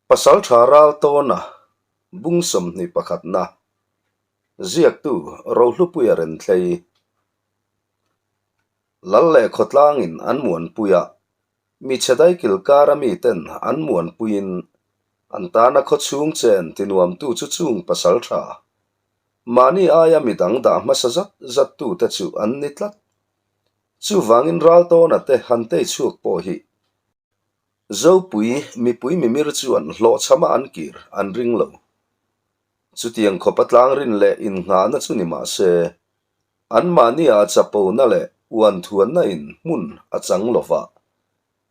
Pasalṭha Raltawna bung 21na ziaktu Rohlupuia Renthlei Lal leh khawtlangin an muanpui a, mi chhe daikil kara miten an muanpuiin an tana khawchhung chen tinuamtu chu chung pasalṭha mahni aia midang dah hmasa zat zattute chu an ni tlat. Chuvangin Raltawna te han tei chhuak pawh hi Zopui mipui mimir chuan hlawhchhama an kir an ring lo. Chutiang khawpa tlangrin leh innghahna chu ni mah se, anmahnia chapona leh uanthuanna in hmun a chang lo va,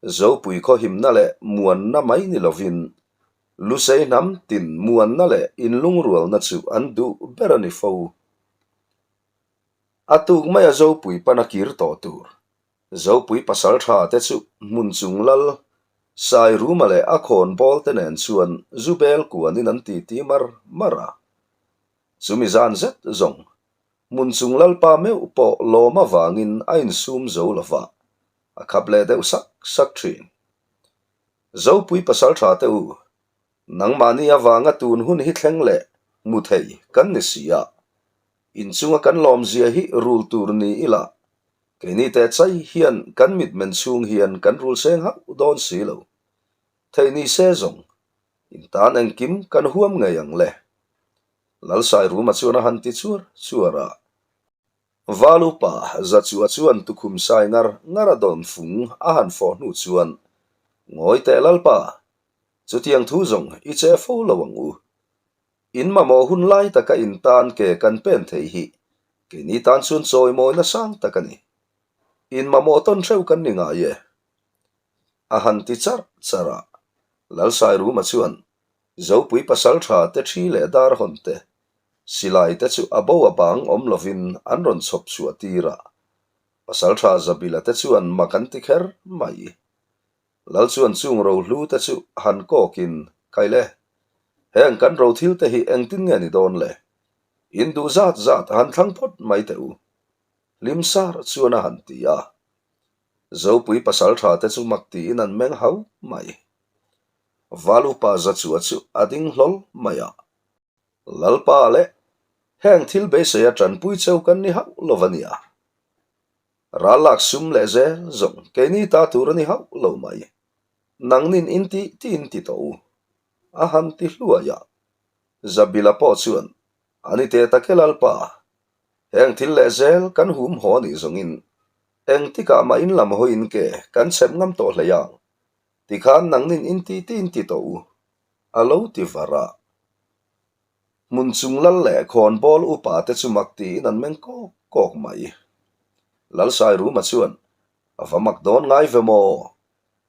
Zopui khawhimna leh muanna mai ni lovin Lusei hnam tin muanna leh inlungrualna chu an duh ber a ni fo. A tuk maia Zopui pana kir tawh tur Zopui pasal tha te chu hmun chung lal Sairuma leh a khawn bawl te nen chuan zu bel kuanin an titi mar mar a. Chumi zan zet zawng hmun chung lalpa meuh pawh lawm avangin a insum zo lo va, a khap leh deuh sak sak thin. Zopui pasal tha te u, nangmahni avanga tun hun hi thleng leh hmu thei kan ni si a, inchunga kan lawmzia hi rul tur ni ila Keini teh chai hian kan mitmen chhung hian kan rul seng hauh dawn si lo. Theih ni se zawng, in tan engkim kan huam ngei ang le. Lalsairuma chuan a han ti chuar chuar a. Val upa Zachua chuan tukhum sai ngar ngar a dawn fung a han fawh hnu chuan, Ngawi teh Lalpa, chutiang thu zawng i che fo lo ang u. In mamawh hun lai taka in tan ke kan pen thei hi keini tan chuan chawimawina sang tak a ni. In mamawh tawn hreuh kan ni ngai e. A han ti charh charh a, Lalsairuma chuan Zopui pasal tha te thi leh dar hawn te, silai te chu a bo a bang awm lovin an rawn chhawp chhuah tir a, pasal tha Zabila te chuan mak an ti kher mai. Lal chuan chung rohlu te chu han kawkin, Kai le, heng kan ro thil te hi engtin nge ni dawn le? In duh zat zat han thlang phawt mai teh u. Hlim sar chuan a han ti a. Zopui pasal tha te chu mak tiin an meng hau mai. Val upa Zachua chu a ding hlawl mai a. Lalpa le, heng thil beiseia tanpui cheu kan ni hauh lo va nia. Ral lak sum leh zel zawng keini ta tur a ni hauh lo mai. Nangnin in ti ti in ti tawh u. A han ti hluai a. Zabila pawh chuan, A ni teh tak e Lalpa, heng thil leh zel kan hum haw a nih zawngin engtikah mah in lam hawiin ke kan chhep ngam tawh hlei ang. Tikhan nangnin in ti ti in ti tawh u. A lo ti var a. Hmun chung lal leh khawnbawl upa te chu mak tiin an meng kawk kawk mai. Lalsairuma chuan, A va mak dawn ngai ve maw?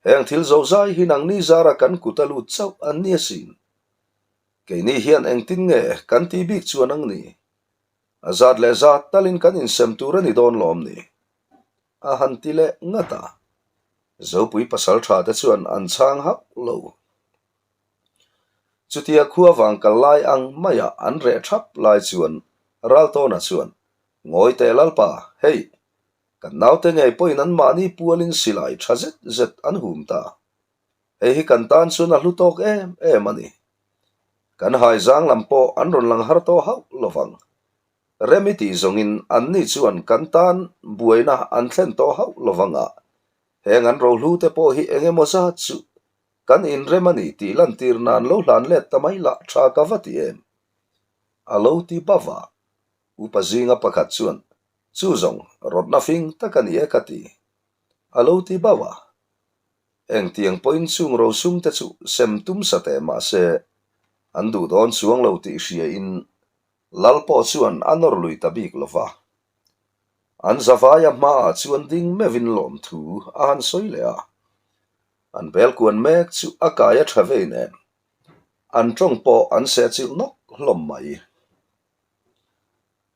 Heng thil zozai hi nangni zara kan kut a lut chauh an ni asin. Keini hian engtin nge kan ti bik chuan ang ni? A zat leh zat talin kan insem tur a ni dawn lawm ni? A han ti leh ngat a. Zopui pasal tha te chuan an chhang hauh lo. Chutia khua vang kal lai ang maia an reh thap lai chuan Raltawna chuan, Ngawi teh Lalpa, hei, kan naute ngei pawhin an mahni pualin silai tha zet zet an hum ta. Hei hi kan tan chuan a hlu tawk em em a ni. Kan haizang lam pawh an rawn lang har tawh hauh lovang. Remi tih zawngin anni chuan kan tan buaina an thlen tawh hauh lovang a, heng an rohlu te pawh hi eng emaw zat chu Kan inrem a ni tih lantir nan lo hlan let ta mai lah tha ka va ti em? A lo ti bauh a. Upa zinga pakhat chuan, Chu zawng, rawtna fing tak a ni e ka ti. A lo ti bauh a. Engtiang pawhin chung rosum te chu sem tum sa teh mah se, an duh dawn chuang lo tih hriain Lal pawh chuan a nawr lui ta bik lo va. An zavaia hmaah chuan ding meuhin lawmthu a han sawi leh a. An bel kuan mek chu a kai a tha vei nen, an tawng pawh an sehchilh nawk hlawm mai.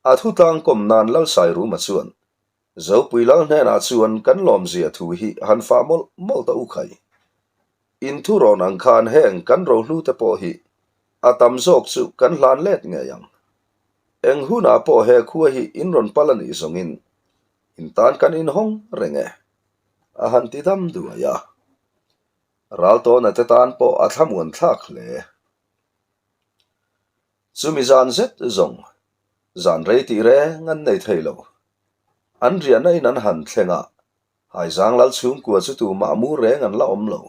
A thutlang kawm nan Lalsairuma chuan, Zopui Lal hnenah chuan kan lawmzia thu hi han fah mawlh mawlh ta u khai. In thu rawn ang khan heng kan rohlu te pawh hi a tam zawk chu kan hlan let ngei ang. Eng hunah pawh he khua hi in rawn pal a nih zawngin in tan kan inhawng reng e. A han ti dam duai a. Raltawna te tan pawh a thlamuan thlak hle. Chumi zan zet zawng, zan rei tih reng an nei thei lo. An riahna in an han thleng a, Haizang lal chhungkua chu tumah mu reng an la awm lo.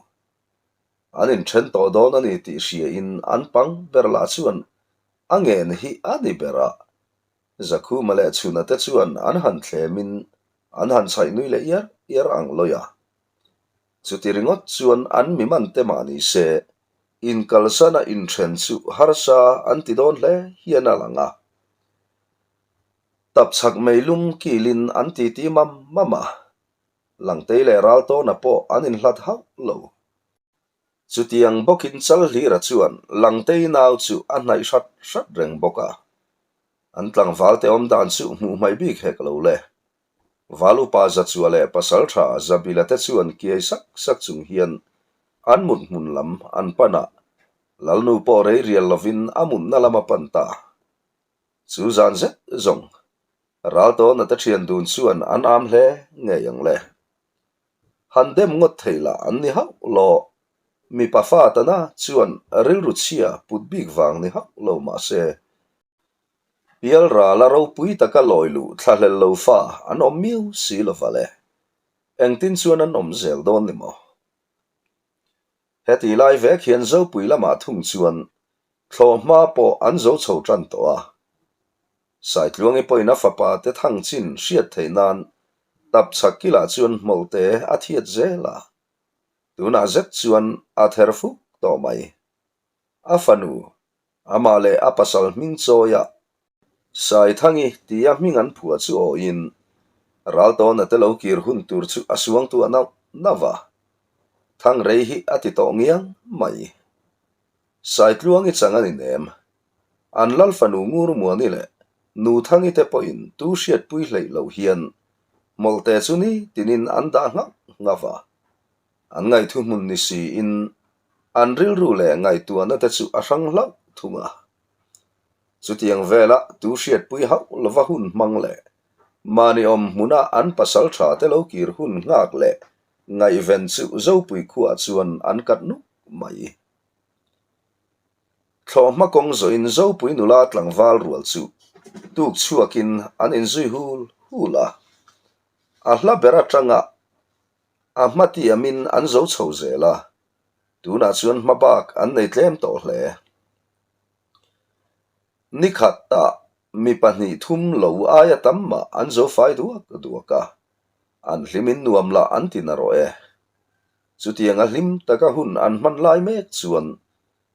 An inthen tawh dawn a ni tih hriain an pang ber lah chuan a ngen hi a ni ber a. Zakhuma leh Chhuna te chuan an han thlemin an han chhaih nui leh iar iar ang lawi a. Chuti ringawt chuan an mi man te mah ni se, inkalsana inthen chu harsa an ti dawn hle hian a lang a. Tapchhak meilum kilin an titi mam mam a, Langtei leh Raltawna pawh an inhlat hauh lo. Chutiang bawkin Chalhlira chuan Langtei nau chu a hnaih hrat hrat reng bawk a. An tlangvalte awm dan chu hmuh hmaih bik hek lo le. Val upa Zachua leh Pasaltha Zabila te chuan kiai sak sak chung hian an mut hmun lam an pan a, Lalnu pawh rei rial lovin a mutna lam a pan ta. Chu zan zet zawng Raltawna te thian dun chuan an am hle ngei ang le. Han dem ngawt thei lah an ni hauh lo. Mipa fa tana chuan rilru chhia put bik vang ni hauh lo mah se, Pialrala ropui taka lawi luh thlahlel lo fa an awm miau si lova le. Engtin chuan an awm zel dawn ni maw? Heti lai vek hian Zopui lamah thung chuan thlawhhma pawh an zo chho tan tawh a. Saitluangi pawhin a fapa te thang chin hriat theih nan tapchhak kilah chuan hmawlhte a thiat zel a. Tunah zet chuan a ther fuk tawh mai. A fanu, amah leh a pasal hming chawia Saithangi tia hming an phuah chu awiin Raltawna te lo kir hun tur chu a suangtuah nauh nauh a. Thangrei hi a ti tawh ngiang mai. Saitluangi chang a ni nem. An lal fanu Ngurmuani leh Nuthangi te pawhin tu hriatpui hleih loh hian hmawlhte chu ni tinin an dah nghauh nghauh a. An ngaihthu hmun ni siin an rilru leh ngaihtuahna te chu a hrang hlauh thung a. Chutiang vela tu hriatpui hauh lova hun hmang leh mahni awm hmuna an pasal tha te lo kir hun nghak leh ngaihven chu Zopui khuaah chuan an kat nuk mai. Thlawhhma kawng zawhin Zopui nula tlangval rual chu tuk chhuakin an inzui hul hul a. A hla ber atanga a hma tiamin an zo chho zel a, tunah chuan hma bak an nei tlem tawh hle. Ni khatah mi pahnih thum lo aia tam mah an zo fai duak duak a, an hlimin nuam lah an ti na rawh e. Chutianga hlim taka hun an hman lai mek chuan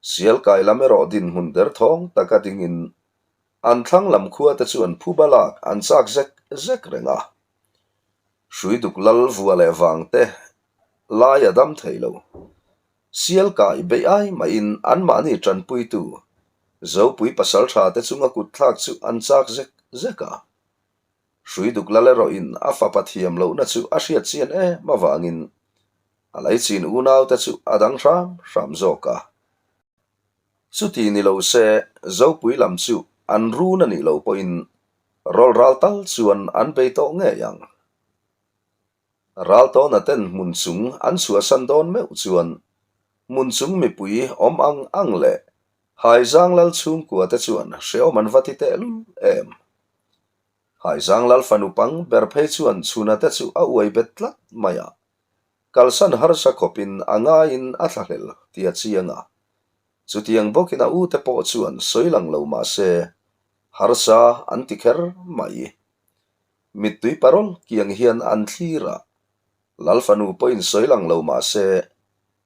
Sialkai lam erawh dinhmun derthawng taka dingin an thlang lam khua te chuan phuba lak an chak zek zek reng a. Hruiduk lal vua leh vang te lai a dam thei lo. Sialkai beih ai mahin anmahni tanpuitu Zopui pasaltha te chunga kutthlak chu an chak zek zek a. Hruiduk lal erawhin a fapa thiam lohna chu a hriat chian em avangin a laichin unaute chu a dang hram hram zawk a. Chuti ni lo se Zopui lam chu an run a nih loh pawhin rawlh ral tal chuan an bei tawh ngei ang. Raltawna ten hmun chung an chhuahsan dawn meuh chuan hmun chung mipui awm ang ang leh Haizang lal chhungkua te chuan hrehawm an va ti tehlul em. Haizang lal fanu pang ber phei chuan chhuna te chu a uai bet tlat mai a, kalsan harsa khawpin a ngaiin a thlahlel ti a chiang a. Chutiang bawkin a ute pawh chuan sawi lang lo mah se harsa an ti kher mai. Mittui parawl kiang hian an thlir a, lal fanu pawhin sawi lang lo mah se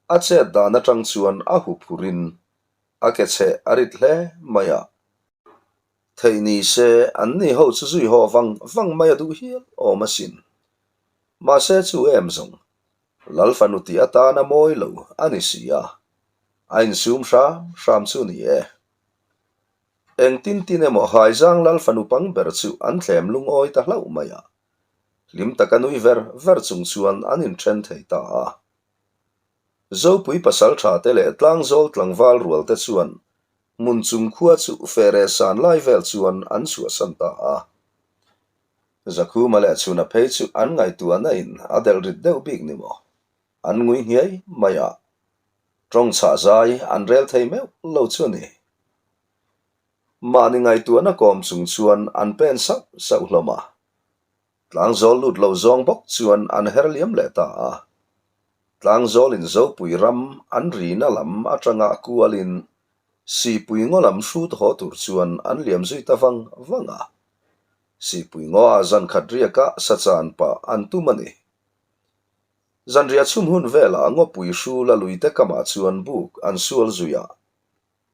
a chet dan atang chuan a huphurin a ke chheh a rit hle mai a. Theih ni se an ni ho chu zui haw vang vang mai a duh hial awm asin. Mahse chu em zawng, Lal fanu tih atana mawi lo a ni si a, a insum hram hram chu ni e. Engtin tin emaw Haizang Lal fanu pang ber chu an thlem lungawi ta hlauh mai a, hlim taka nui ver ver chung chuan an inthen thei ta a. Zopui pasaltha te leh tlangzawl tlangval rual te chuan hmun chung khua chu fere san lai vel chuan an chhuahsan ta a. Zakhuma leh Chhuna phei chu an ngaihtuahna in a delh rit deuh bik ni maw? An ngui nghiai mai a. Tawng chhah zai an rel thei meuh lo chu a ni. Mahni ngaihtuahna kawm chung chuan an pen sauh sauh hlawm a. Tlangzawl lut lo zawng bawk chuan an her liam leh ta a. Tlangzawlin Zopui ram an rina lam atanga kualin Sipui ngaw lam hrut haw tur chuan an liam zui ta vang vang a. Sipui ngaw-ah zan khat riaka sa chan pah an tum a ni. Zanriah chhum hun velah ngawpui hrula luite kamah chuan buk an sual zui a.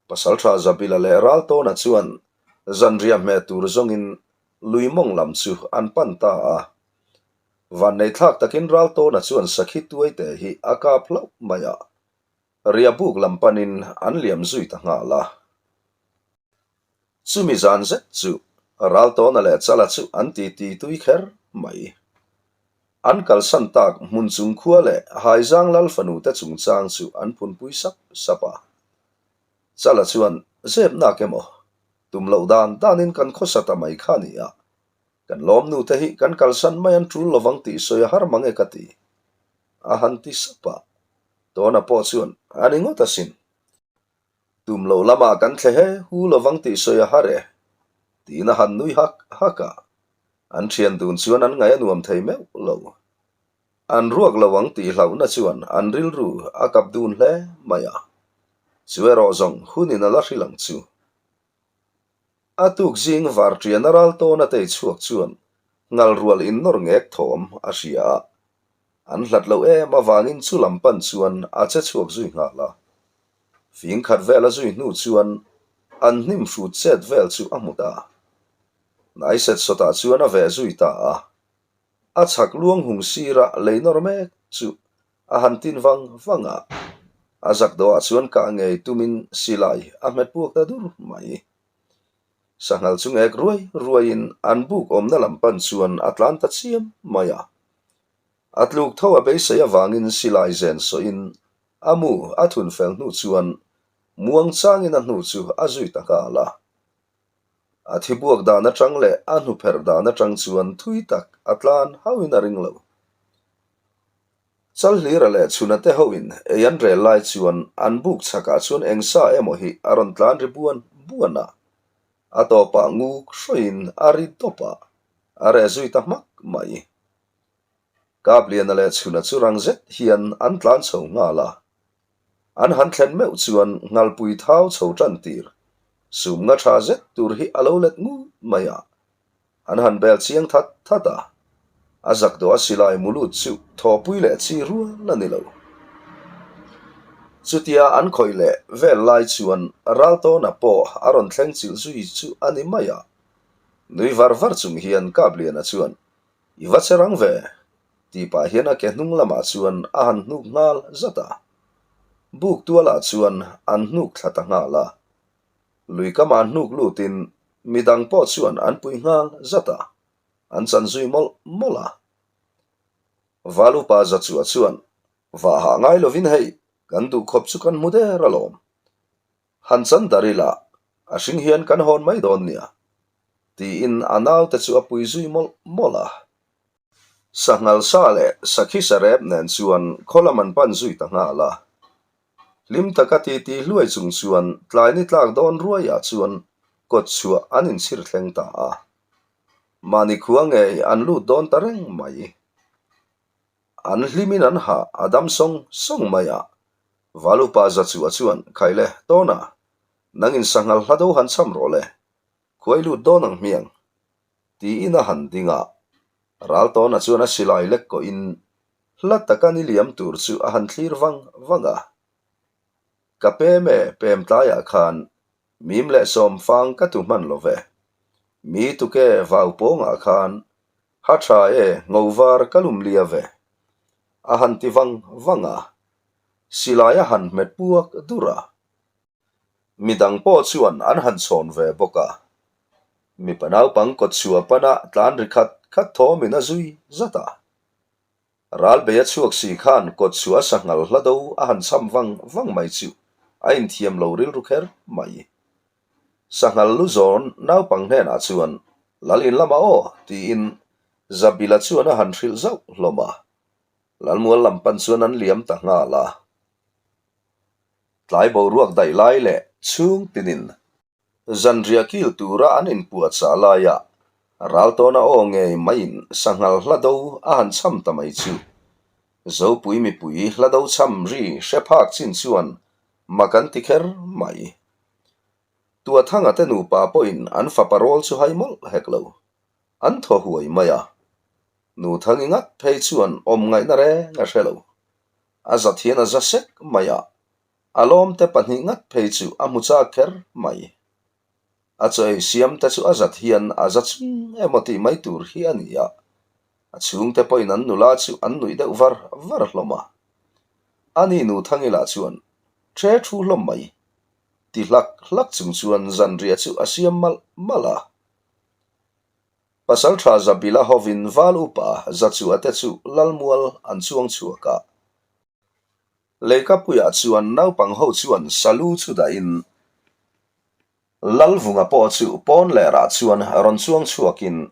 Pasalṭha Zabila leh Raltawna chuan zanriah hmeh tur zawngin lui mawng lam chu an pan ta a. Vanneithlak takin Raltawna chuan sakhi tuaite hi a kap hlauh mai a, riah buk lam panin an liam zui ta nghal a. Chumi zan zet chu Raltawna leh Chala chu an titi tui kher mai. An kalsan tak hmun chung khua leh Haizang Lal fanu te chungchang chu an phunpui sap sap a. Chala chuan zep nak emaw, tum loh dan danin kan khawsa ta mai kha ni a, kan lawmnu te hi kan kalsan mai an tul lovang tih sawi a har mang e ka ti, a han ti sap a. Tawna pawh chuan a ni ngawt asin. Tum lo lamah kan thle he hu lovang tih sawi a har e, tiin a han nui hak hak a. An thian dun chuan an ngaih a nuam thei meuh lo. An ruak lo ang tih hlauhna chuan an rilru a kap dun hle mai a. Chu erawh zawng hunin a la hrilh ang chu. A tuk zing varṭian a ral tawn a tei chhuak chuan ngal rual innawr ngek thawm a hria a. An hlat loh em avangin chu lam pan chuan a che chhuak zui nghal a. Fing khat vel a zui hnu chuan an hnim hrut chet vel chu a hmu ta. Hnai set sawtah chuan a veh zui ta a. A chhak luang hung sira lei nawr mek chu a han tin vang vang a. A zak dawhah chuan kah ngei tumin silai a hmet puak ta dur mai. Sanghal chu ngek ruai ruaiin an buk awmna lam pan chuan a tlan ta chiam mai a. A tluk tho a beisei avangin silai zen sawiin a mu a thun fel hnu chuan muang changin a hnu chu a zui ta nghal a. A thi buak dan atang leh a hnu pherh dan atang chuan thui tak a tlan hauhin a ring lo. Chalhlira leh Chhuna te hoin ei an rel lai chuan an buk chhakah chuan eng sa emaw hi a rawn tlan ri buan buan a. A tawpah nguk hrawiin a ri tawp a, a reh zui ta hmak mai. Kapliana leh Chhuna chu rang zet hian an tlan chho nghal a. An han thlen meuh chuan Nghalpui thau chho tan tir, sum nga tha zet tur hi a lo let ngut mai a. An han bel chiang that that a, a zak dawh a silai mu lut chu thawpui leh chi rual a ni lo. Chutia an khawih leh vel lai chuan Raltawna pawh a rawn thleng chilh zui chu a ni mai a. Nui var var chung hian Kapliana chuan, I va che rang ve! Tih pah hian a ke hnung lamah chuan a han hnuk nghal zat a. Buk tualah chuan an hnuk thla ta nghal a. Lui kamah hnuk lutin midang pawh chuan an pui nghal zat a, an chan zui mawlh mawlh a. Valupa Zachua chuan, Vah hah ngai lovin hei, kan duhkhawp chu kan hmu der alawm. Han chan dar ila, a hring hian kan hawn mai dawn nia, tiin a naute chu a pui zui mawlh mawlh a. Sanghal sa leh sakhi sarep nen chuan khaw lam an pan zui ta nghal a. Hlim taka titi hluai chung chuan tlai ni tlak dawn ruaiah chuan kawt chhuah an inchhir thleng ta a. Mahni khua ngei an lut dawn ta reng mai. An hlimin an hah a dam sawng sawng mai a. Valupa Zachua chuan, Khaile, Tawna, nangin sanghal hla do han cham rawh le, khuai lut dawn ang hmiang. Tiin a han ding a. Raltawna chuan a silai lek kawhin hla taka ni liam tur chu a han thlir vang vang a. Ka pem e, pem tlaiah khan mim leh sawmfang ka tu hman lo ve. Mi tuke vau pawngah khan ha tha e ngo var ka lum lia ve. A han ti vang vang a. Silai a han hmet puak dur a. Midang pawh chuan an han chhawn ve bawk a. Mipa naupang kawtchhuah pana tlan ri khat khat thawmin a zui zat a. Ralbei a chhuak si khan kawtchhuah a sanghal hla do a han cham vang vang mai chu a inthiam lo rilru kher mai. Sanghal lu zawn naupang hnenah chuan Lal in lamah aw tiin Zabila chuan a han hrilh zauh hlawm a. Lalmual lam pan chuan an liam ta nghal a. Tlai boruak daih lai leh chhung tinin zanriah kil tura an inpuahchah laia Raltawna aw ngei maiin sanghal hla do a han cham ta mai chu Zopui mipui hla do cham ri hre phak chin chuan mak an ti kher mai. Tuathanga te nupa pawhin an fapa rawl chu hai mawlh hek lo. An thaw huai mai a. Nuthangi ngat phei chuan awm ngaihna reng a hre lo. A zat hian a za sek mai a, a lawmte pahnih ngat phei chu a hmu chak kher mai. A chaw ei siam te chu a zat hian a za chung emaw tih mai tur hi a ni a, a chhungte pawhin an nula chu an nuih deuh var var hlawm a. Ani Nuthangi lah chuan ṭhe thu hlawm mai ti hlak hlak chung chuan zanriah chu a siam malh malh a. Pasalṭha Zabila hovin Val upa Zachuate chu Lalmual an chuang chhuak a. Leikapuiah chuan naupang ho chuan salu chu dahin Lalvunga pawh chu pawn lerah chuan rawn chuang chhuakin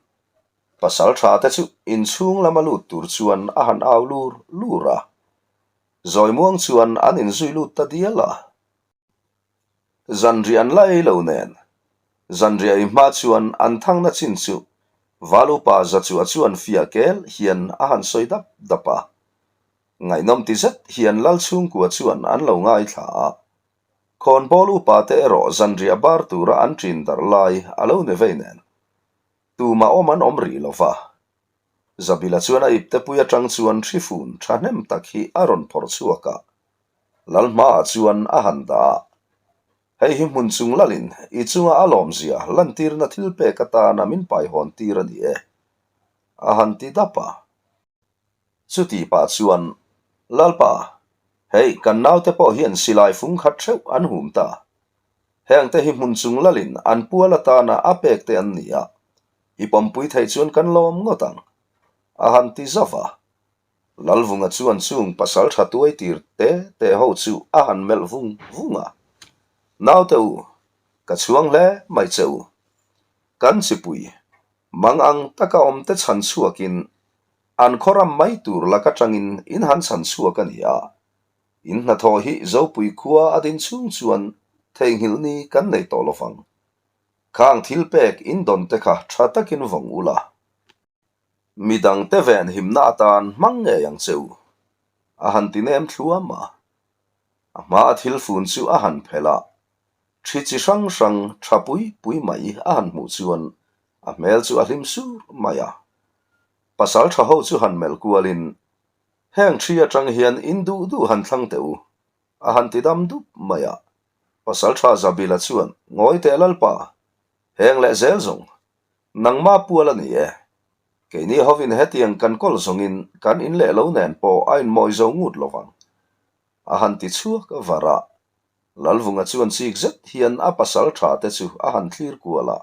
pasalṭha te chu inchhung lama lut tur chuan a han au lur lur a. Zawimuang chuan an inzui lut ta dial a. Zanriah an la ei lo nen, zanriah ei hma chuan an thangna chin chu Val upa Zachua chuan fiah kel hian a han sawi dap dap a. Ngaihnawm ti zet hian Lal chhungkua chuan an lo ngaithla a. Khawnbawl upa te erawh zanriah bar tura an ṭin darh lai a lo ni vei nen, tumah awm an awm rih lo va. Zabila chuan a iptepui aṭang chuan hrifun ṭhahnem tak hi a rawn phawrh chhuak a. Lal hmaah chuan a han dah a, Hei hi hmun chung lalin i chunga a lawmzia lantirna thil pek atana min paihawn tir a ni e, a han ti dap a. Chuti pah chuan, Lalpa, hei kan naute pawh hian silai fung khat theuh an hum ta. Hengte hi hmun chung lalin an pual atana a pek te an ni a, i pawmpui theih chuan kan lawm ngawt ang, a han ti zauh a. Lalvunga chuan chung pasal tha tuai tir te te ho chu a han melh vung vung a, Naute u, ka chhuang hle mai che u. Kan chipui, mang ang taka awm te chhan chhuakin an khawram mai tur lak atangin in han chhan chhuak a ni a, in hnathawh hi Zopui khua a din chhung chuan theihnghilh ni kan nei tawh lovang. Khang thil pek in dawn te kha tha takin vawng ula. Midangte venhimna atan hmang ngei ang che u, a han ti nem thluam a. A hmaa thil fun chu a han phelh a, thi chi hrang hrang tha pui pui mai a han hmuh chuan a hmel chu a hlim sur mai a. Pasal tha ho chu han melh kualin, Heng thi atang hian in duh duh han thlang teh u, a han ti dam dup mai a. Pasal tha Zabila chuan, Ngawi teh Lalpa, heng leh zel zawng Nangmah pual a ni e. Keini hovin hetiang kan kawl zawngin kan in leh lo nen pawh a inmawi zo ngut lo vang. A han ti chhuak var a. Lalvunga chuan chik zet hian a pasal tha te chu a han thlir kual a.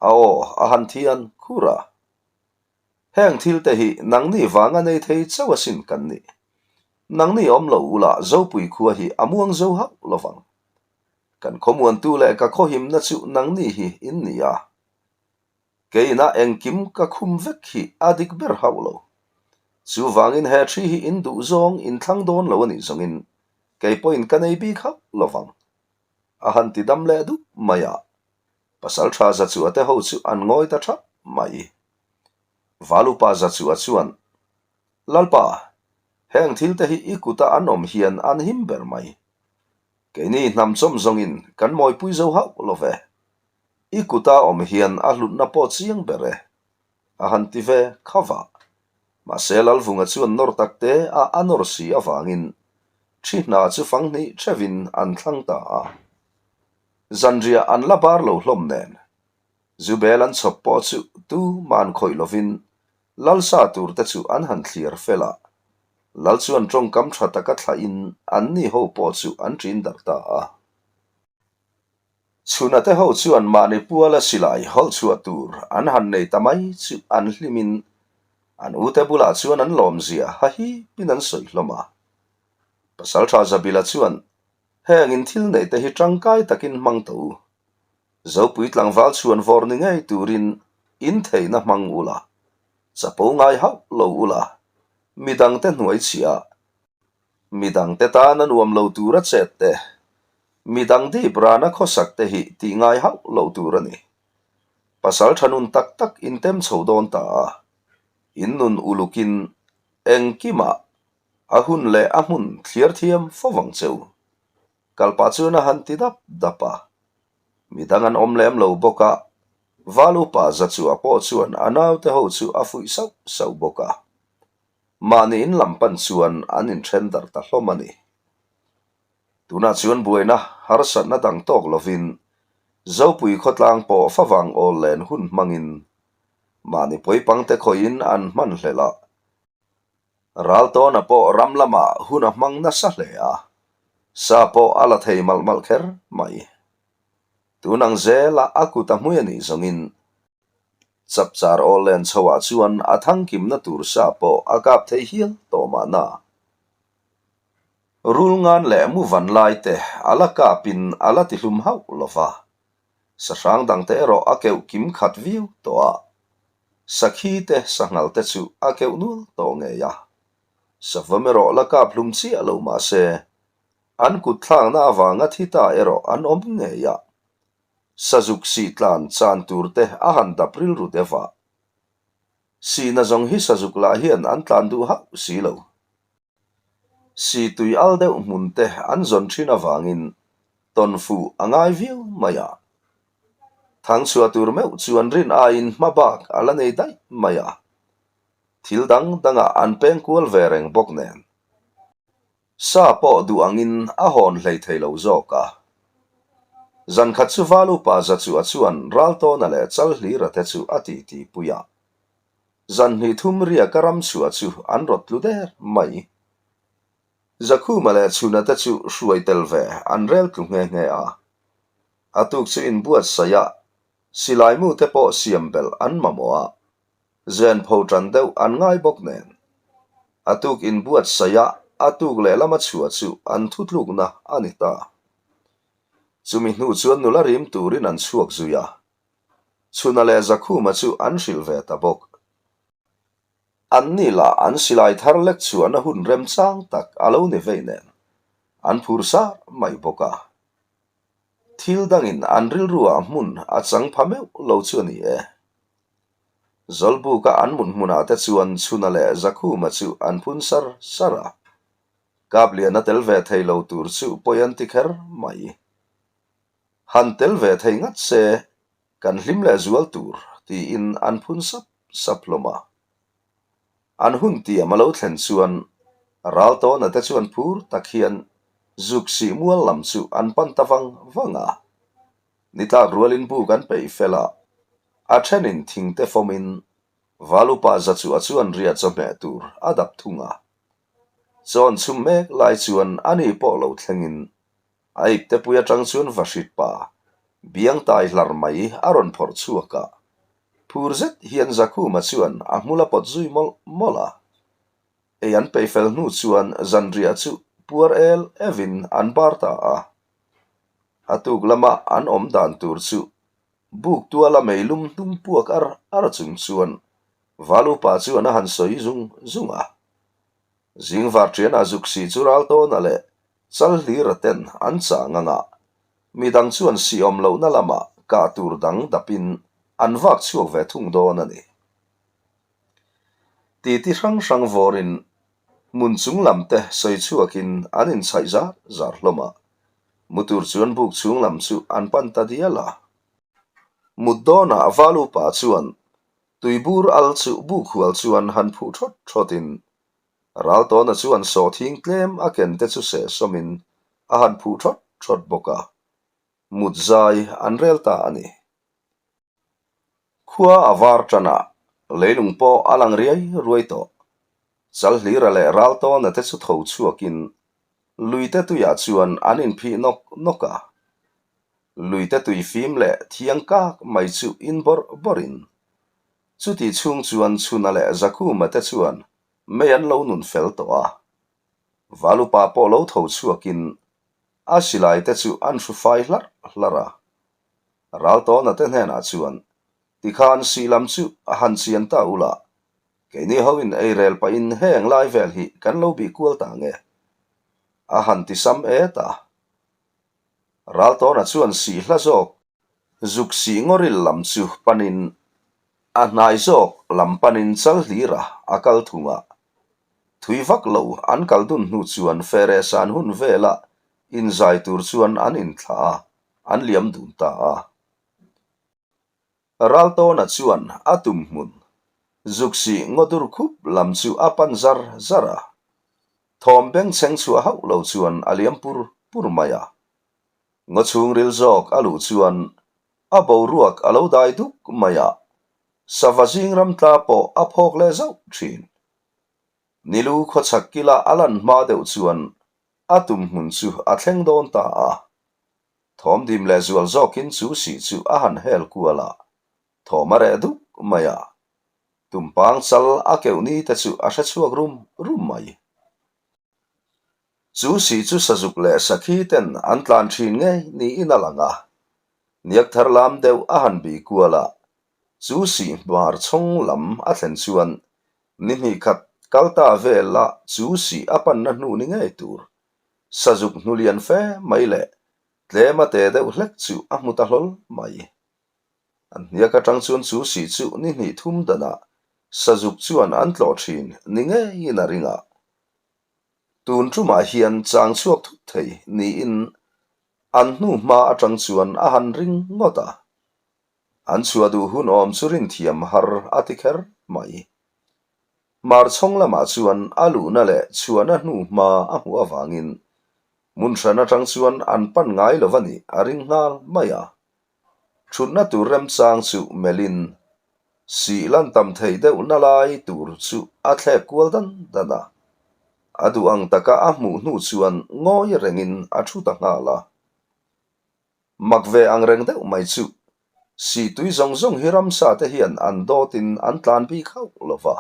A aw a han thian khur a. Heng thil te hi nangni vanga nei thei chauh asin kan ni. Nangni awm lo ula Zopui khua hi a muang zo hauh lo vang. Kan khawmuantu leh ka khawhimna chu nangni hi in ni a. Keina engkim ka khum vek hi a dik ber hauh lo. Chuvangin he thi hi in duh zawng in thlang dawn lo a nih zawngin kei pawhin ka nei bik hauh lo vang. A han ti dam leh dup mai a. Pasal tha Zachua te ho chu an ngawi ta thap mai. Valupa Zachua chuan, Lalpa, heng thil te hi i kuta an awm hian an him ber mai. Keini hnam chawm zawngin kan mawipui zo hauh lo ve. I kuta awm hian a hlutna pawh chiang ber e, a han ti ve kha vah. Mahse Lalvunga chuan nawr tak te a a nawr si avangin thi hna chu fang hnih theuhin an thlang ta a. Zanriah an la bar lo hlawm nen Zubel an chhawp pawh chu tu man khawih lovin Lalsa tur te chu an han thliar fel a. Lal chuan tawngkam tha taka thlahin anni ho pawh chu an ṭin darh ta a. Chhuna te ho chuan mahni puala silai hawlh chhuah tur an han nei ta mai chu an hlimin an ute bulah chuan an lawmzia hahipin an sawi hlawm a. Pasalṭha Zabila chuan, Heng in thil neih te hi ṭangkai takin hmang tawh u. Zopui tlangval chhuan vawr ni ngei turin in theihna hmang ula, chapo ngai hauh lo ula, midangte hnuai chhiah, midangte tana nuam lo tura chet te. Midang dip rana khawsak te hi tih ngai hauh loh tur a ni. Pasal tha nun tak tak in tem chho dawn ta a, in nun ulukin engkimah a hun leh a hmun thliar thiam fo vang che u. Kalpah chuan a han ti dap dap a. Midang an awm lem lo bawk a, Val upa Zachua pawh chuan a naute ho chu a fuih sauh sauh bawk a. Mahni in lam pan chuan an inthen darh ta hlawm a ni. Tunah chuan buaina harsatna dang tawk lovin Zopui khawtlang pawh favang awl len hun hmangin mahni pawipangte khawihin an hman hlelh a. Raltawna pawh ram lamah hun a hmang nasa hle a, sa pawh a la thei malh malh kher mai. Tun ang zela a kut a hmui a nih zawngin Chapchar awl len chhoah chuan a thangkimna tur sa pawh a kap thei hial tawh mahna. Rul ngan leh mu van lai te a la kapin a la tihlum hauh lo va, sahrang dangte erawh a keuh kim khat viau tawh a, sakhi te sanghal te chu a keuh nual tawh ngei a. Savawm erawh la kap hlum chiah lo mah se, an kut thlakna avanga thi ta erawh an awm ngei a. Sazuk sih tlan chan tur te a han dap rilru deuh a. Sihna zawng hi sazuk lah hian an tlan duh hauh si lo. Si tui al deuh hmun te an zawn thin avangin tawn fuh a ngai viau mai a. Thangchhuah tur meuh chuan rin aiin hma bak a la nei daih mai a. Thil dang dangah an peng kual ve reng bawk nen. Sa pawh duh angin a hawn hlei thei lo zawk a. Zan khat chu Val upa Zachua chuan Raltawna leh Chalhlira te chu a titi pui a. Zan hnih thum riaka ram chhuah chu an rawt tlu der mai. Zakhuma leh Chhuna te chu hruai tel ve an rel tlu nghe nghe a. A tuk chu inbuatsaih a, silai mu te pawh siam belh an mamawh a, zen pho tan deuh an ngai bawk nen. A tuk inbuatsaih a, a tuk lehlam a chhuah chu an thutlukna a ni ta. Chumi hnu chuan nula rim turin an chhuak zui a. Chhuna leh Zakhuma chu an hrilh ve ta bawk. Anni lah an silai thar lek chhuahna hun remchang tak a lo ni vei nen an phur sar mai bawk a. Thil dangin an rilruah hmun a chang pha meuh lo chu a ni e. Zawlbuka an mut hmunah te chuan Chhuna leh Zakhuma chu an phun sar sar a. Kapliana tel ve thei lo tur chu pawi an ti kher mai. Han tel ve thei ngat se, kan hlim leh zual tur, tiin an phun sap sap hlawm a. An hun tiam a lo thlen chuan Raltawna te chuan phur tak hian zuk sih mual lam chu an pan ta vang vang a. Ni tlak rualin buk an peih fel a, a thenin thing te fawmin Valupa Zachua chuan riah chawhmeh tur a dap thung a. Chawn chhum mek lai chuan ani pawh lo thlengin A iptepui atang chuan vahrit pa biang tai hlar mai a rawn phawrh chhuak a, phur zet hian Zakhuma chuan a hmul a pawt zui mawlh mawlh a. Ei an peih fel hnu chuan zanriah chu puar el evin an bar ta a. A tuk lama an awm dan tur chu buk tuala meilum hnung puak ar ar chung chuan Valupa chuan a han sawi zung zung a. Zingvar ṭianah zuk si chu Raltawna leh Chalhlira ten an chang ang a, midang chuan siawm lohna lamah kah tur dang dapin an vak chhuak ve thung dawn a ni. Titi hrang hrang vawrin hmun chung lam te sawi chhuakin an inchhaih zar zar hlawm a, mu tur chuan buk chhung lam chu an pan ta dial a. Mut dawnah Valupa chuan tuibur al chu buk hual chuan han phuh thawt thawtin Raltawna chuan sawhthing tlem a ken te chu sehsawmin a han phuh thawt thawt bawk a, mut zai an rel ta a ni. Khua a var tan a, leilung pawh a lang riai ruai tawh. Chalhlira leh Raltawna te chu tho chhuakin luite tuiah chuan an inphih nawk nawk a. Luite tui fim leh thiang kak mai chu in bawrh bawrhin Chuti chhung chuan Chhuna leh Zakhuma te chuan mei an lo nun fel tawh a. Valupa pawh lo tho chhuakin a silai te chu an hru fai hlarh hlarh a. Raltawna te hnenah chuan tikhan sih lam chu a han chian ta ula, keini hoin ei rel pahin heng lai vel hi kan lo bih kual ta nge? A han ti sam et a. Raltawna chuan sih hla zawk zuk sih ngawril lam chu panin a hnai zawk lam panin chal hlira a kal thung a. Thui vak lo an kal dun hnu chuan fere san hun vela inzai tur chuan an inthlah a, an liam dun ta a. Raltawna chuan a tum hmun zuk sih ngawdur khup lam chu a pan zar zar a. Thawm bengchheng chhuah hauh lo chuan a liam pur pur mai a. Ngaw chhungril zawk a luh chuan a boruak a lo dai duk mai a, sava zing ram tla pawh a phawk leh zauh thin. Nilu khawchhak kila a lan hma deuh chuan a tum hmun chu a thleng dawn ta a. Thawm dim leh zual zawkin chu sih chu a han hel kual a, thawm a reh duk mai a. Tumpang chal a keuh ni te chu a hre chhuak rum rum mai. Chu sih chu sazuk leh sakhi ten an tlan thin ngei niin a lang a. Niak thar lam deuh a han bih kual a, chu sih hmar chhawng lam a thlen chuan ni hnih khat kal ta vel a chu sih a panna hnu ni ngei tur sazuk hnu lian fe mai leh tlem a te deuh hlek chu a hmu ta hlawl mai. An hniak atang chuan chu sih chu ni hnih thum danah sazuk chuan an tlawh thin ni ngeiin a ring a. Tun tumah hian chang chhuak thut thei niin an hnu hma atang chuan a han ring ngawt a. An chhuah duh hun awm chu rinthiam har a ti kher mai. Hmarchhawng lamah chuan a luhna leh chhuahna hnu hma a hmuh avangin hmun hran atang chuan an pan ngai lo a nih a ring nghal mai a. Thutna tur remchang chu melhin sih lan tam thei deuhna lai tur chu a thlek kual dan dan a. A duh ang taka a hmuh hnu chuan ngawi rengin a thu ta nghal a. Mak ve ang reng deuh mai chu sih tui zawng zawng hi ramsa te hian an dawtin an tlan bik hauh lo va.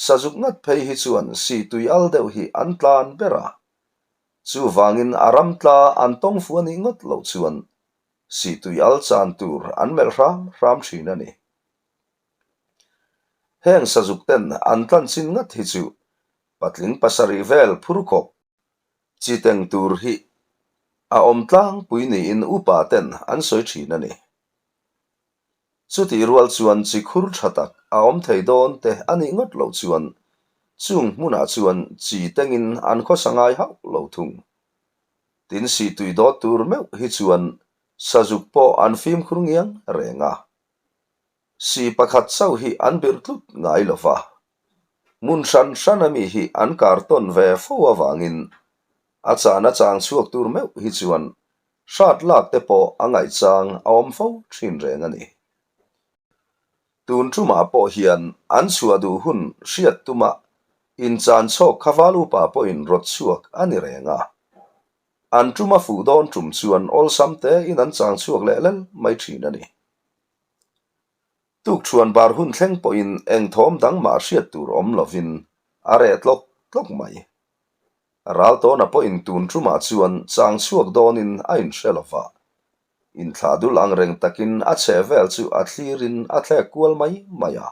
Sazuk ngat phei hi chuan sih tui al deuh hi an tlan ber a. Chuvangin a ram tla an tawng fu a nih ngawt loh chuan sih tui al chan tur an melh hram hram thin a ni. Heng sazuk ten an tlan chin ngat hi chu patling pasarih vel phur khawp chi teng tur hi a awm tlangpui niin upa ten an sawi thin a ni. Chutih rual chuan chi khur tha tak a awm thei dawn te a nih ngawt loh chuan chung hmunah chuan chi tengin an khawsa ngai hauh lo thung. Tin sihtui dawt tur meuh hi chuan sazuk pawh an fimkhur ngiang reng a. Si pakhat chauh hi an birh tlut ngai lo va. Hmun hran hran a mi hi an kar tawn ve fo avangin a chana chang chhuak tur meuh hi chuan hrat lak te pawh a ngaihchang a awm fo thin reng a ni. Tun tumah pawh hian an chhuah duh hun hriat tuma inchan chhawk kha val upa pawhin rawt chhuak a ni reng a. An tuma fuh dawn tum chuan awlsam tein an chang chhuak leh lel mai thin a ni. Tukṭhuan bar hun thleng pawhin eng thawm dang mah hriat tur awm lovin a reh tlawk tlawk mai. Raltawna pawhin tun ṭumah chuan chang chhuak dawnin a inhre lo va. Inthlah dul ang reng takin a chhe vel chu a thlirin a thlek kual mai mai a.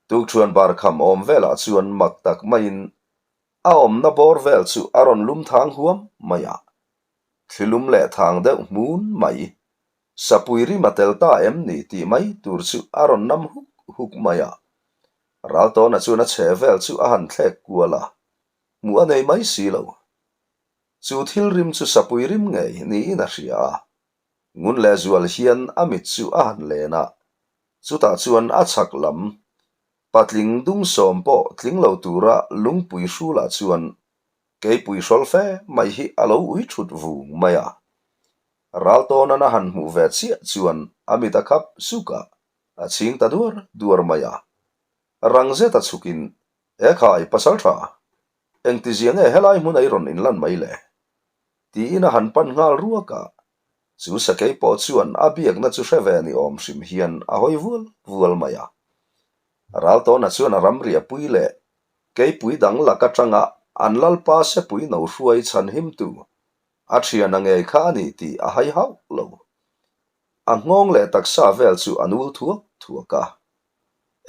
Tukṭhuan bar kham awm velah chuan mak tak maiin a awmna bawr vel chu a rawn lum thang huam mai a. Thli lum leh thang deuh hmun mai. Sapui rim a tel ta em ni tih mai tur chu a rawn nam huk huk mai a. Raltawna chuan a chhe vel chu a han thlek kual a, hmuh a nei mai si lo. Chu thil rim chu sapui rim ngei niin a hria a. Ngun leh zual hian a mit chu a han len a, chutah chuan a chhak lam patling dungsawm pawh tling lo tura lungpui hrulah chuan Keipui hrawl fe mai hi a lo ui thut vung mai a. Raltawnan a han hmuh ve chiah chuan a mit a khap suk a, a chhing ta duar duar mai a. Rang zet a chhukin, E khai, pasal tha, engtizia nge helai hmun a i rawn inlan mai le? Tiin a han pan nghal ruak a. Chu sakei pawh chuan a biakna chu hre ve ni awm hrim hian a hawi vual vual mai a. Raltawna chuan a ramriahpui leh Keipui dang lak atanga an lalpa sepui no hruai chhan himtu a thian a ngei kha a ni tih a hai hauh lo. A nghawng leh taksa vel chu a nul thuak thuak a.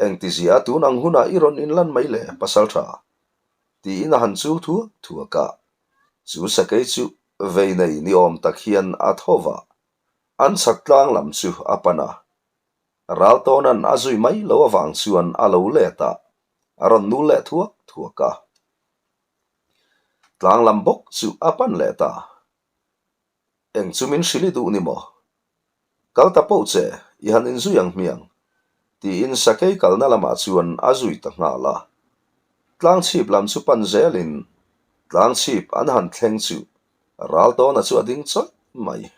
Engtizia tun ang hunah i rawn inlan mai le, pasal tha? tiin a han chul thuak thuak a. Chu sakei chu. vei nei ni awm tak hian a tho va, an chhak tlang lam chu a pan a. Raltawna'n a zui mai lo avang chuan a lo let a, a rawn nul leh thuak thuak a. Tlang lam bawk chu a pan leh ta. Eng chu min hrilh i duh ni maw? Kal ta poh che, i han inzui ang hmiang, tiin sakei kalna lamah chuan a zui ta nghal a. Tlangchhip lam chu pan zelin tlangchhip an han thleng chu Raltawna chu a ding chawih mai.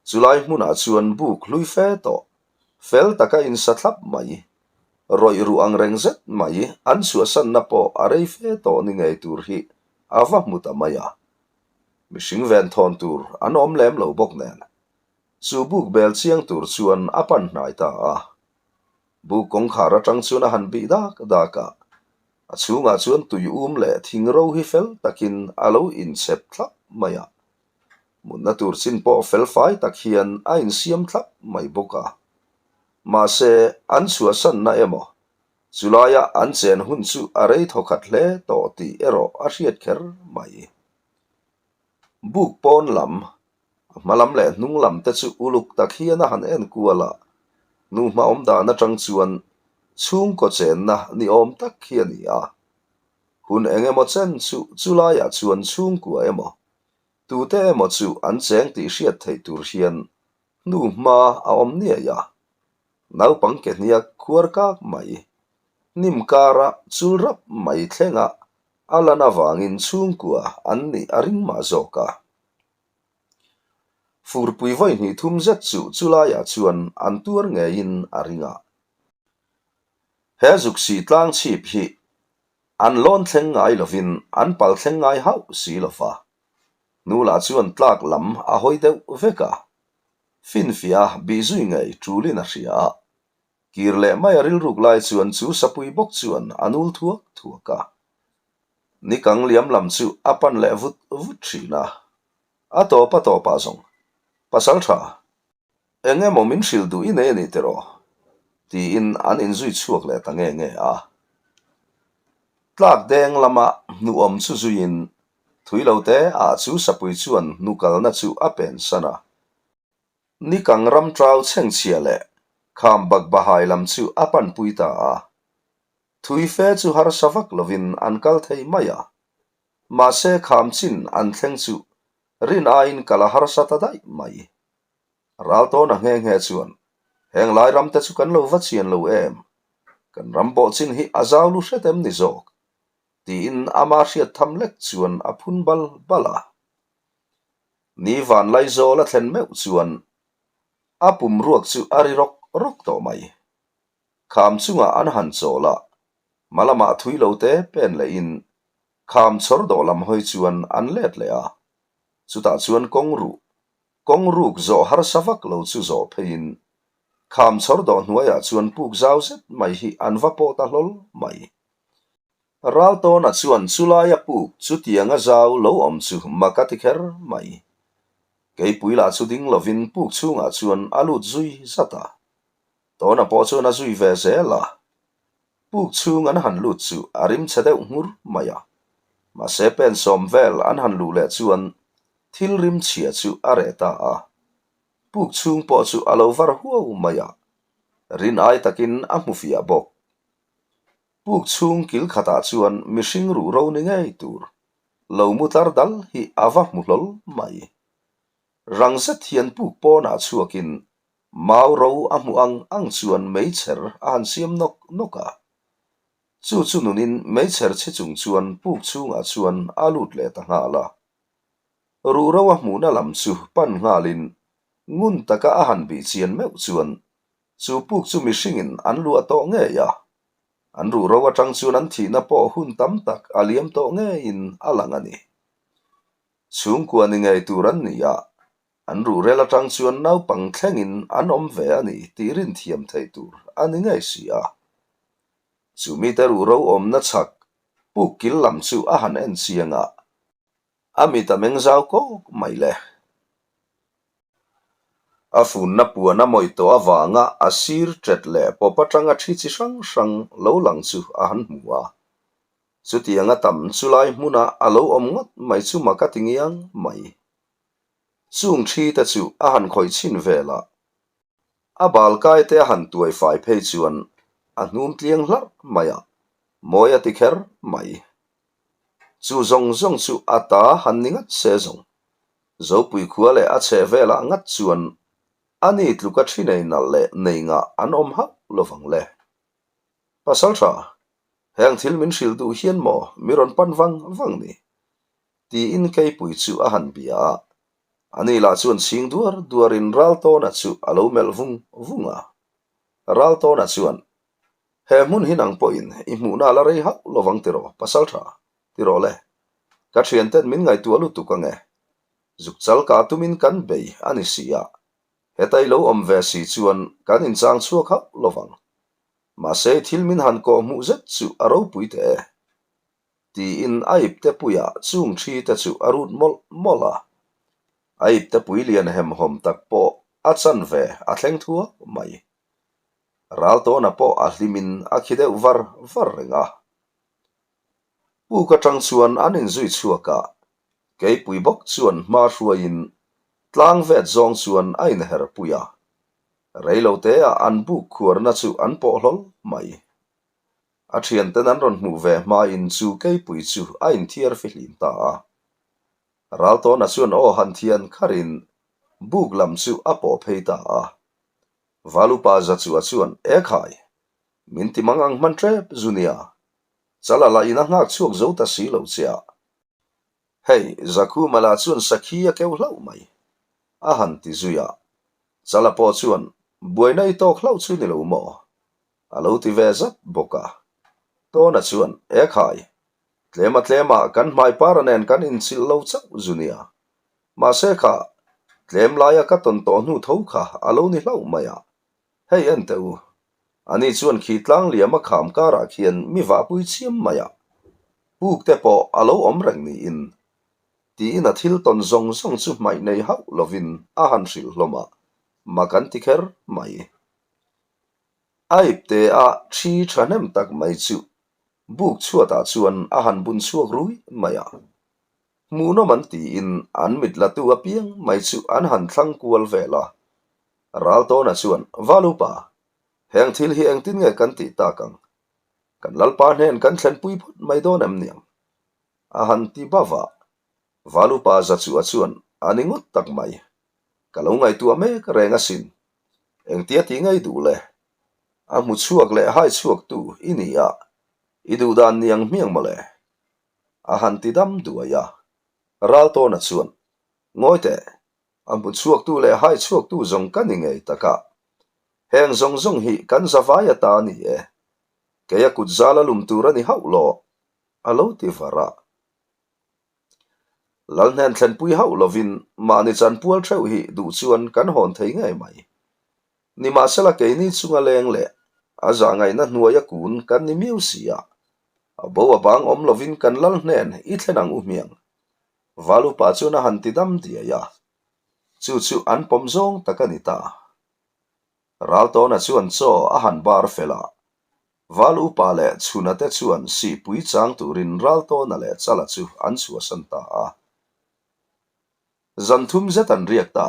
Chulai hmunah chuan buk hlui fe tawh, fel taka insa thlap mai, rawih ruh ang reng zet mai an chhuahsanna pawh a rei fe tawh ni ngei tur hi a va hmu ta mai a. Mihring venthawn tur an awm lem lo bawk nen, chu buk bel chiang tur chuan a pan hnai ta a. Buk kawngkhar atang chuan a han bih dak dak a, a chhungah chuan tui um leh thing ro hi fel takin a lo inchhep thlap mai a. Mutna tur chin pawh fel fai tak hian a insiam thlap mai bawk a. Mahse, an chhuahsanna emaw, chulaia an chen hun chu a rei thawkhat hle tawh tih erawh a hriat kher mai. Buk pawn lam, a hma lam leh hnung lam te chu uluk tak hian a han en kual a, nu hma awm dan atang chuan chhungkaw chenna ni awm tak hi a ni a. Hun eng emaw chen chu chulaiah chuan chhungkua emaw, tute emaw chu an cheng tih hriat theih tur hian hnu hma a awm niai a. Naupang ke hniak khuar kak mai, hnim kara chul rap mai thlenga a lan avangin chhungkua an nih a ring mah zawk a. Furpui vawi hnih thum zet chu chulaiah chuan an tuar ngeiin a ring a. He zuksi tlang chhip hi an lawn thleng ngai lovin an pal thleng ngai hauh si lo va. Hnulah chuan tlak lam a hawi deuh vek a. Finfiah bih zui ngei tulin a hria a. Kir leh mai a rilruk lai chuan chu sapui bawk chuan a nul thuak thuak a. Nikang liam lam chu a pan leh vut vut thin a. A tawp a tawpah zawng, Pasal tha, eng emaw min hrilh duh i nei a nih tiraw? tiin an inzui chhuak leh ta nge nge a. Tlak deng lama hnuawm chu zuiin thui lo te ah chu sapui chuan hnukalna chu a pensan a. Nikang ram trau chhengchhia leh kham bakbahai lam chu a panpui ta a. Thui fe chu harsa vak lovin an kal thei mai a. Mahse kham chin an thleng chu rin aiin kal a harsa ta daih mai. Raltawna nghe nghe chuan, Heng lai ram te chu kan lo va chian lo em? Kan ram bawh chin hi a zau lu hret em ni zawk? tiin ama hriat tham lek chuan a phun bal bal a. Ni van Laizawl a thlen meuh chuan a pum ruak chu a ri rawk rawk tawh mai. Kham chungah an han chawl a, hma lamah thui lo te pen lehin kham chhawr dawh lam hawi chuan an let leh a. Chutah chuan kawng ruh, kawng ruk zawh harsa vak lo chu zawh pheiin kham chhawr dawh hnuaiah chuan puk zau zet mai hi an va pawh ta hlawl mai. Raltawna chuan chulaia puk chutianga zau lo awm chu mak a ti kher mai. Keipui lah chu ding lovin puk chhungah chuan a lut zui zat a. Tawna pawh chuan a zui ve zel a. Puk chhung an han lut chu a rim chhe deuh nghur mai a. Mahse pen sawm vel an han luh leh chuan thil rim chhia chu a reh ta a. Puk chhung pawh chu a lo var huau mai a. Rin ai takin a hmu fiah bawk. Puk chhung kil khatah chuan mihring ruh ro ni ngei tur lo mu tlar dal hi a va hmu hlawl mai. Rang zet hian puk pawnah chhuakin mau ro a hmuh ang ang chuan meichher a han siam nawk nawk a. Chu chu nunin meichher chhi chung chuan puk chhungah chuan a lut leh ta nghal a. Ruh ro a hmuhna lam chu pan nghalin ngun taka a han bih chian meuh chuan Chu puk chu mihringin an luah tawh ngei a, an ruhro atang chuan an thihna pawh hun tam tak a liam tawh ngeiin a lang a ni. Chhungkua ni ngei tur an ni a, an ruhrel atang chuan naupang thlengin an awm ve a ni tih rinthiam theih tur a ni ngei si a. Chu mite ruhro awmna chhak puk kil lam chu a han en chiang a, a mit a meng zau kawk mai le. A funna puan a mawih tawh avanga a sir ṭet leh pawp aṭanga ṭhi chi hrang hrang lo lang chu a han hmu a. Chutianga tam chulai hmuna a lo awm ngawt mai chu mak a ti ngiang mai. Chung thi te chu a han khawih chhin vel a, a bal kai te a han tuai fai phei chuan a hnum tliang hlarh mai a, mawi a ti kher mai. Chu zawng zawng chu a ta han ni ngat se zawng. Zopui khua leh a chheh velah ngat chuan a ni tluka thi nei nalh leh nei ngah an awm hauh lovang le. Pasaltha, heng thil min hrilh duh hian maw mi rawn pan vang vang ni? Tiin Keipui chu a han bia a. Ani lah chuan chhing duar duarin Raltawna chu a lo melh vung vung a. Raltawna chuan, He hmun hi nang pawhin i hmuhna a la rei hauh lovang tiraw, Pasaltha, tiraw le? Ka thianten min ngaihtuah lutuk ange. Zuk chal kah tumin kan bei a ni si a, heta i lo awm ve si chuan kan inchang chhuak hauh lovang. Mahse i thil min han kawh hmuh zet chu a ropui teh e. Tiin a ipte puiah chung thi te chu a rut mawlh mawlh a. A ipte pui lian hemhawm tak pawh a chanve a thleng thuak mai. Raltawna pawh a hlimin a khi deuh var var reng a. Puk atang chuan an inzui chhuak a, Keipui bawk chuan hma hruaiin tlang vet zawng chuan a inher pui a. Reiloteah an buk khuarna chu an pawh hlawl mai. A thianten an rawn hmuh ve hmain chu Keipui chu a inthiar fihlim ta a. Raltawna chuan aw han thian kharin buk lam chu a pawh phei ta a. Valupa Zachua chuan, Ekhai! Min ti mang ang hman tep zu nia. Chala lah in a nghak chhuak zo ta si lo che a. Hei, Zakhuma lah chuan sakhi a keu hlauh mai. A han ti zui a. Chala pawh chuan, Buaina i tawk hlauh chu ni lo maw? A lo ti ve zat bawk a. Tawna chuan, Ekhai! Tlema tlemah kan hmaipara nen kan inchilh lo chauh zu nia. Mahse kha, tlem laia ka tawn tawh hnu tho kha a lo ni hlauh mai a. Hei en teh u, ani chuan khi tlang liam a kham karah khian mi vahpui chiam mai a, puk te pawh a lo awm reng niin, tiin a thil tawn zawng zawng chu hmaih nei hauh lovin a han hrilh hlawm a, mak an ti kher mai. A ipte a thi thahnem tak mai chu buk chhuatah chuan a han bun chhuak rui mai a. Hmuhnawm an tiin an mit latu apiang mai chu an han thlang kual vel a. Raltawna chuan, Valupa, heng thil hi engtin nge kan tih tak ang? Kan Lalpa hnen kan thlenpui phawt mai dawn em niang? A han ti bauh a. Valupa Zachua chuan, A ni ngawt tak mai. Ka lo ngaihtuah mek reng asin. Engtia tih ngei duh le? A hmu chhuak leh hai chhuaktu i ni a, i duh dan niang hmiang mawle. A han ti dam duai a. Raltawna chuan, Ngawi teh, a hmu chhuaktu leh hai chhuaktu zawng ka ni ngei tak a. Heng zawng zawng hi kan zavai ata a ni e. Kei a kut zal a lum tur a ni hauh lo, a lo ti var a. Lal hnen thlenpui hauh lovin mahni chanpual theuh hi duh chuan kan hawn thei ngei mai. Nimahsela keini chunga leng leh a zahngaihna hnuaia kun kan ni miau si a, a bo a bang awm lovin kan lal hnen i thlen ang u hmiang. Valupa chuan a han ti dam diai a, chu chu an pawm zawng tak a ni ta. Raltawna chuan chaw a han bar fel a, Val upa leh Chhuna te chuan sihpui chang turin Raltawna leh Chala chu an chhuahsan ta a. Zan thum zet an riak ta.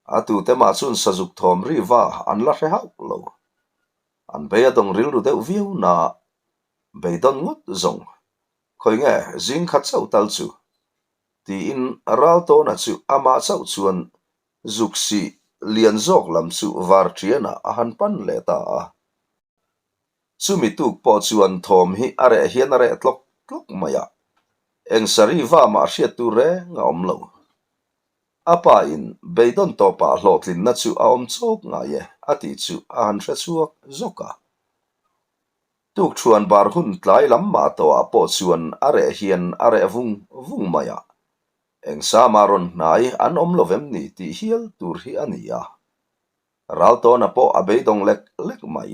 A tute mah chuan sazuk thawm ri va an la hre hauh lo. An bei a dawng rilru deuh viau na beidawn ngawt zawng. Khawi nge zing khat chauh tal chu? Tiin Raltawna chu amah chauh chuan zuk sih lian zawk lam chu var ṭianah a han pan leh ta a. Chumi tuk pawh chuan thawm hi a reh hian a reh tlawk tlawk mai a, eng sari va mah hriat tur reng a awm lo. A pa in beidawn tawpah hlawhtlinna chu a awm chawk ngai e a tih chu a han hre chhuak zawk a. Tukṭhuan bar hun tlai lam mah tawhah pawh chuan a reh hian a reh vung vung mai a, eng sama rawn hnai an awm lo vem ni tih hial tur hi a ni a. Raltawna pawh a beidawng lek lek mai.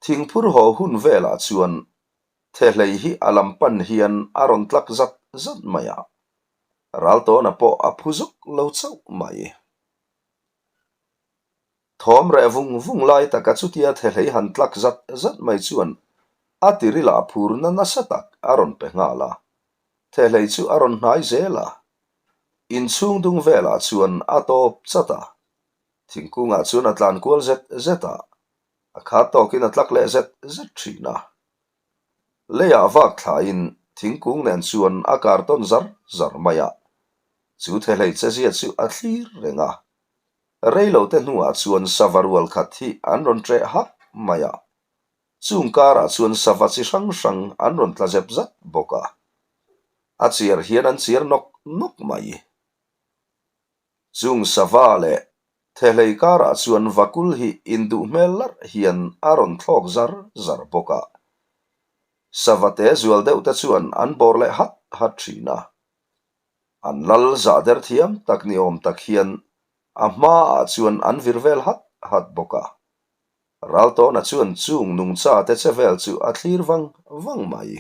Thingphur haw hun velah chuan Thehlei hi a lam pan hian a rawn tlak zat zat mai a, Raltawna pawh a phu zuk lo chauh mai. Thawm reh vung vung lai taka chutia Thehlei han tlak zat zat mai chuan. A tirilah phurna nasa tak a rawn pe nghal a, Thehlei chu a rawn hnai zel a. Inchhung dung velah chuan a tawp chat a, thingkungah chuan a tlan kual zet zet a, a khat tawkin a tlak leh zet zet thin a. Leiah vak thlaiin thingkung nen chuan a kar tawn zar zar mai a, chu thehlei chezia chu a thlir reng a. Reilote hnuah chuan sava rual khat hi an rawn ṭeh hak mai a, Chung karah chuan sava chi hrang hrang an rawn tla zep zat bawk a, a chiar hian an chiar nawk nawk mai. Chung sava leh thehlei karah chuan vakul hi induh hmel larh hian a rawn thlawk zar zar bawk a, sava te zual deuh te chuan an bawr leh hat hat thin a. An lal zah der thiam tak ni awm tak hian a hmaah chuan an vir vel hat hat bawk a. Raltawna chuan chung nungcha te che vel chu a thlir vang vang mai.